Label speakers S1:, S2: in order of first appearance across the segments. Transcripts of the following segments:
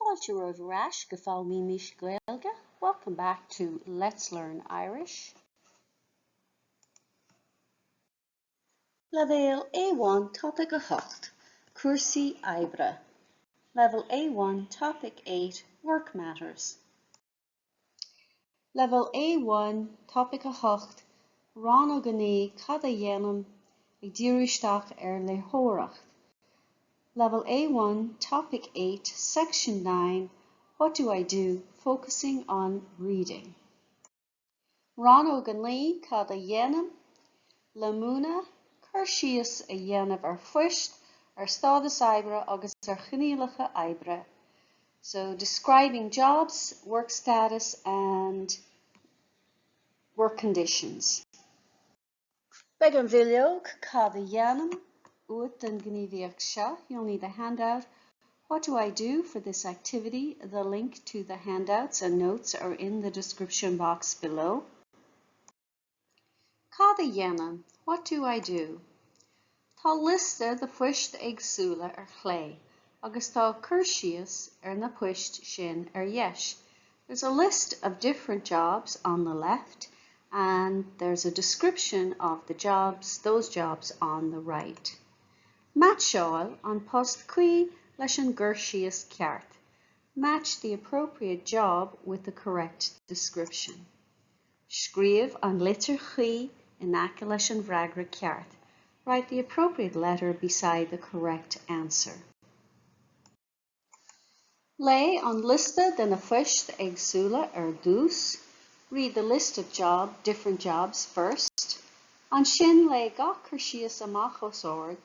S1: Fáilte romhaibh ar ais go Foghlaimímis Gaeilge, welcome back to Let's Learn Irish. Leibhéal A1 Topaic 8, Cúrsaí Oibre Level A1 Topic 8, Work Matters. Leibhéal A1 Topaic 8, Rannóg 9, Cad a dhéanaim? Ag díriú isteach ar léitheoireacht. Level A1 Topic 8, Section 9, What do I do? Focusing on reading. Rannóg 9, Cad a dhéanaim? Le múineadh, cur síos a dhéanamh ar phoist, ar stádas oibre agus ar choinníollacha oibre. So, describing jobs, work status and work conditions. Beidh an bhileog Cad a dhéanaim? uait don ghníomhaíocht seo. You'll need the handout What do I do for this activity? The link to the handouts and notes are in the description box below. Cad a dhéanaim? What do I do? Tá liosta de phoist éagsúla ar chlé agus tá cur síos ar na poist sin ar dheis. There's a list of different jobs on the left and there's a description of the jobs, those jobs on the right. Meaitseáil an post cuí leis an gcur síos ceart. Match the appropriate job with the correct description. Scríobh an litir chuí in aice leis an bhfreagra ceart. Write the appropriate letter beside the correct answer. Léigh an liosta de na poist éagsúla ar dtús. Read the list of job, different jobs first. Ansin léigh gach cur síos amach os ard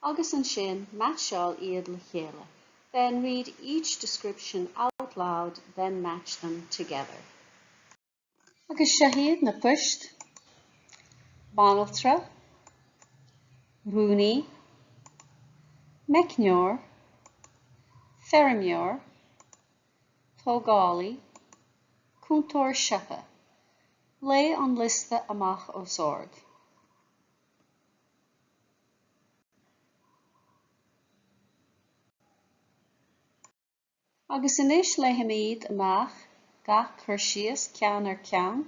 S1: agus ansin meaitseáil iad le chéile. Then read each description out loud, then match them together. Agus seo iad na poist, banaltra, rúnaí, meicneoir, feirmeoir, tógálaí, cúntóir siopa. Léigh an liosta amach os ard. Agus anois léifimid amach gach cur síos ceann ar cheann.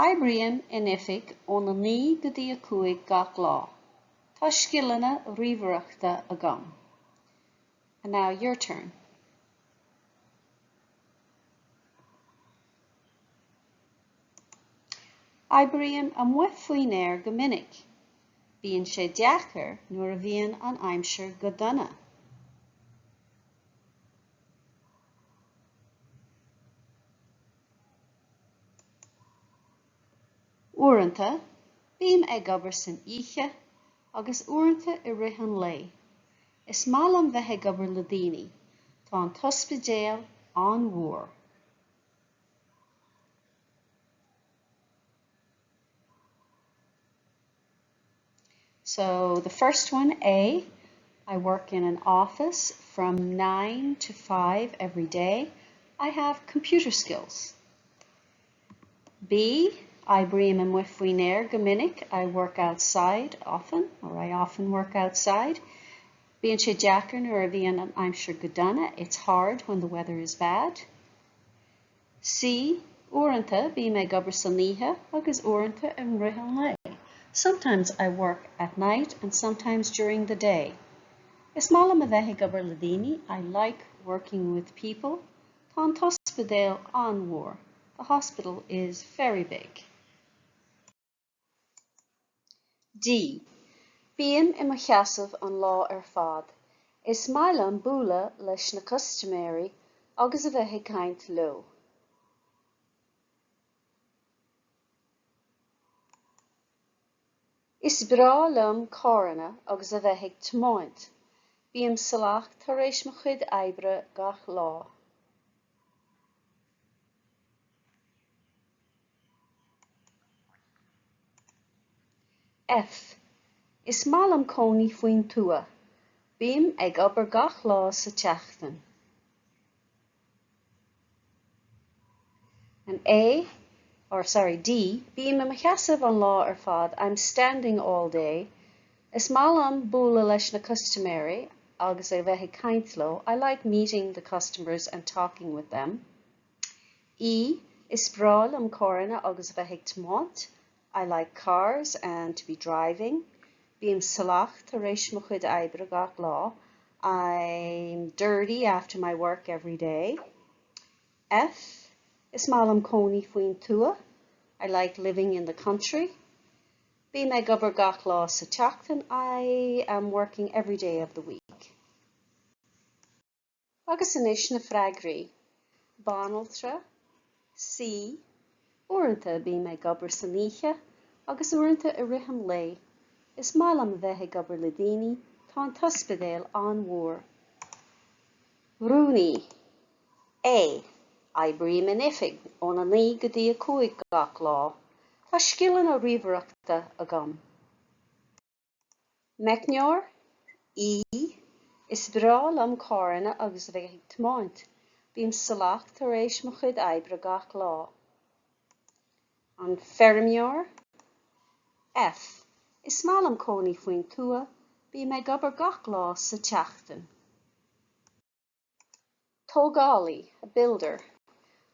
S1: Oibrím in oifig óna 9 go dtí 5 gach lá. Tá scileanna ríomhaireachta agam. And now your turn. Oibrím amuigh faoin aer go minic. Bíonn sé deacair nuair a bhíonn an aimsir go dona. Uaireanta, bím ag obair san oíche agus uaireanta i rith an lae. Is maith liom bheith ag obair le daoine. Tá an t-ospidéal an-mhór. So the first one, A, I work in an office from 9 to 5 every day. I have computer skills. B, Oibrím amuigh faoin aer go minic. I work outside often, or I often work outside. Bíonn sé deacair nuair a bhíonn an aimsir go dona. It's hard when the weather is bad. C, Uaireanta bím ag obair san oíche agus uaireanta i rith an lae. Sometimes I work at night and sometimes during the day. Is maith liom a bheith ag obair le daoine. I like working with people. Tá an t-ospidéal an-mhór. The hospital is very big. D, Bím i mo sheasamh an lá ar fad. Is maith liom bualadh leis na custaiméirí agus a bheith ag caint leo. Is breá liom carranna agus a bheith ag tiomáint. Bím salach tar éis mo chuid oibre gach lá. F, Is maith liom cónaí faoin tuath. Bím ag obair gach lá sa tseachtain. And A, or sorry, D, Bím i mo sheasamh an lá ar fad, I'm standing all day. Is maith liom bualadh leis na custaiméirí. agus a bheith ag caint leo. I like meeting the customers and talking with them. E. Is breá liom carranna agus a bheith ag tiomáint. I like cars and to be driving. Bím salach tar éis mo chuid oibre gach lá. I'm dirty after my work every day. F. Is maith liom cónaí faoin tuath. I like living in the country. Bím ag obair gach lá sa tseachtain. I am working every day of the week. Agus anois na freagraí. Banaltra, C, Uaireanta bím ag obair san oíche agus uaireanta i rith an lae. Is maith liom a bheith ag obair le daoine, tá an t-ospidéal an-mhór. Rúnaí, A, Oibrím in oifig óna 9 go dtí 5 gach lá. Tá scileanna ríomhaireachta agam. Meicneoir, E, Is breá liom carranna agus a bheith ag tiomáint. Bím salach tar éis mo chuid oibre gach lá. An Feirmeoir, F, Is maith liom cónaí faoin tuath. Bím ag obair gach lá sa tseachtain. Tógálaí, a builder.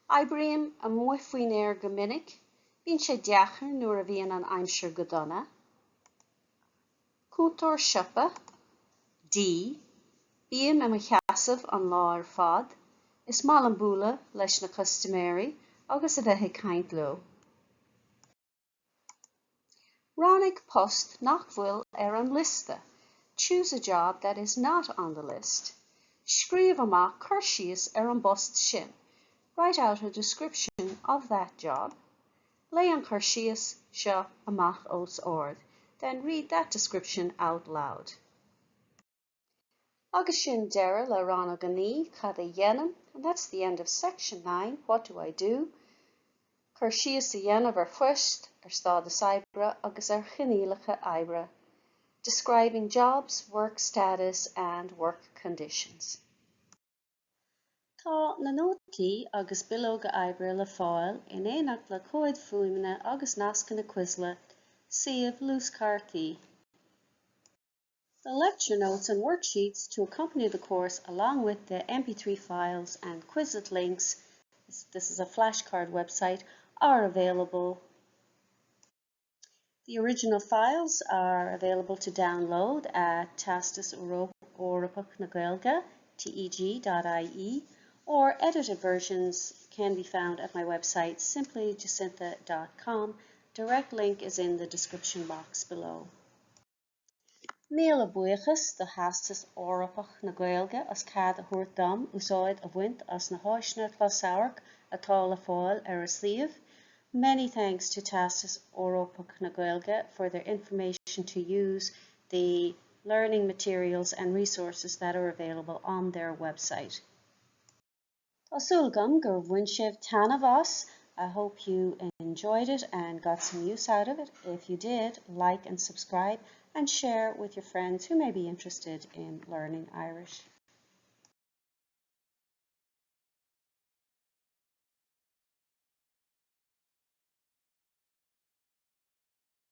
S1: Oibrím amuigh faoin aer go minic. Bíonn sé deacair nuair a bhíonn an aimsir go dona. Cúntóir siopa, D. Bím i mo sheasamh an lá ar fad. Is maith liom bualadh leis na custaiméirí agus a bheith ag caint leo. Roghnaigh post nach bhfuil ar an liosta. Choose a job that is not on the list. Scríobh amach cur síos ar an bpost sin. Write out a description of that job. Léigh an cur síos seo amach os ard. Then read that description out loud. Agus sin deireadh le Rannóg 9, Cad a Dhéanaim? And that's the end of section 9, What do I do? Cur síos a dhéanamh ar phoist, ar stádas oibre agus ar choinníollacha oibre. Describing jobs, work status and work conditions. Tá na nótaí agus bileoga oibre le fáil in éineacht le comhaid fuaime agus nascanna Quizlet, suíomh luaschártaí. The lecture notes and worksheets to accompany the course along with the MP3 files and Quizlet links, this is a flashcard website, are available. The original files are available to download at Teastas Eorpach na Gaeilge, teg.ie, or edited versions can be found at my website simplyjacintha.com. Direct link is in the description box below. Míle buíochas do Theastas Eorpach na Gaeilge as cead a thabhairt dom úsáid a bhaint as na háiseanna closamhairc atá le fáil ar a suíomh. Many thanks to Teastas Eorpach na Gaeilge for their information to use the learning materials and resources that are available on their website. Tá súil agam gur bhain sibh taitneamh as. I hope you enjoyed it and got some use out of it. If you did, like and subscribe and share with your friends who may be interested in learning Irish.